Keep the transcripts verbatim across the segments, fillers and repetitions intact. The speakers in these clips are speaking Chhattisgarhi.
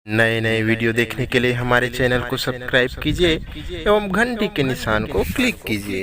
नए नए वीडियो देखने के लिए हमारे चैनल को सब्सक्राइब कीजिए एवं घंटी के निशान को क्लिक कीजिए।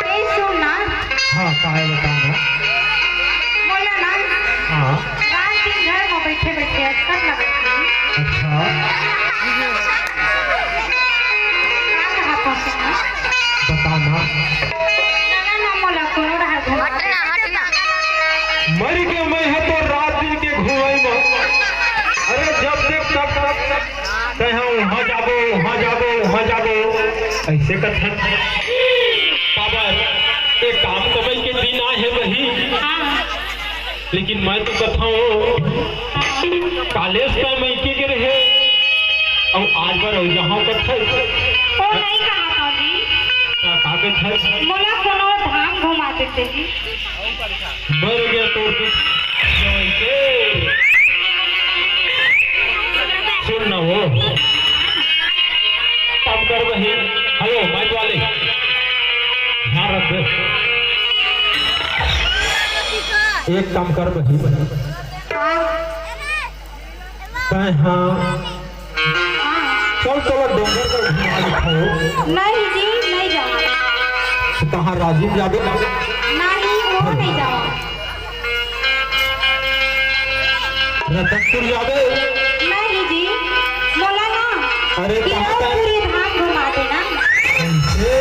ए, सुन ना। हाँ, का हे, बता ना। मोला ना, हाँ। रात दिन घर में बैठे बैठे अटकत लगत हे। अच्छा। का कहा था सुना? बता ना। ना, ना, ना, मोला कोनो डहर घुमा दे। हटना, हटना। मर के मैं ह तो रात दिन के घुमाई में। अरे, जब देख तब, तब, तब। तैं ह उहाँ जाबो, उहाँ जाबो, उहाँ जाबो, अइसे कथस। काबर, ए काम कमई के दिन आए हे बहिनी। हाँ। लेकिन मैं तो कथंव, कालेच तैं मइके गे रहे, अउ आज बर अउ जहाँ कथस। ओ नहीं कहा था जी। का, का कथस? मोला कोनो धाम घुमा देते जी। मर गया तो कुछ। सुन ना वो। काम कर बहिनी। हेलो, माइक वाले। ध्यान रख बे। एक काम कर बहिनी। हाँ। तैं हाँ। हाँ। चल, चल, डोंगर पर घुमा देथंव। नहीं जी, नहीं जावा। तो कहाँ राजिम जाबे? नहीं, वो नहीं जावा। रतनपुर जाबे? नहीं जी, मोला ना अरे, कहाँ तक? गिरौदपुरी धाम घुमा देना। अइसे?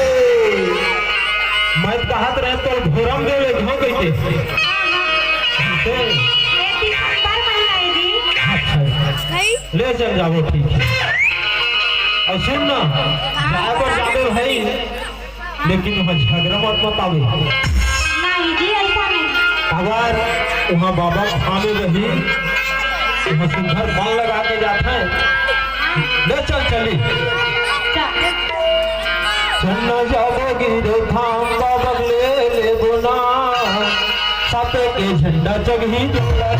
मैं कहत रहेंव तो भोरमदेव ले घाव कहिके। हाँ, हाँ। अइसे? ये दिसंबर महीना हे जी। अच्छा। ले चल जाबो, ठीक हे। अउ सुन ना, जाए बर जाबे भाई, लेकिन उहाँ झगरा मत मचाबे। नहीं जी, अइसा नहीं। अगर उहाँ बाबा के थामे रही, उहाँ सुघर मन लगा के जाथंव। ले चल, चली। चल। चन्ना जाबो गिरो धाम बाबा ले लेबो ना। सापे के झंडा जगही डोला।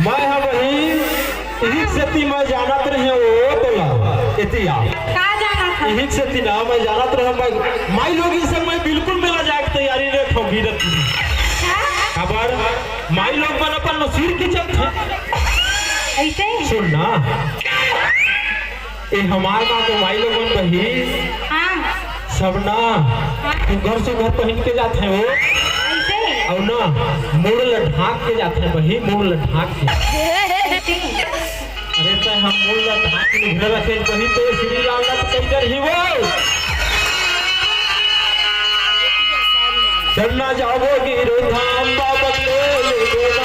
मैं ह वही, इही सेती मैं जानत रहेंव वो तोला, एती आ। का जानत हस? इही सेती ना मैं जानत रहेंव, मैं, माई लोगिन संग मैं बिल्कुल मेला जाए के तैयारी नइ रखंव, गिरत। का? काबर? माई लोग मन अपन नसीर के चलथे। अइसे? सुन ना। ए हमार गाँव के माई लोगन बहिनी, हाँ। सब ना, हाँ। सुघर सुघर पहिन के जाथे वो। अइसे? अउ ना, मुड़ ल ढांक के जाथे बहिनी, मुड़ ल ढांक के। अइसे? अरे, तैं ह मुड़ ल ढांक के घर रखे बहिनी, तो श्री राम ल कई डरही वो। चन्ना जाबो गिरो धाम बाबा ले लेबो।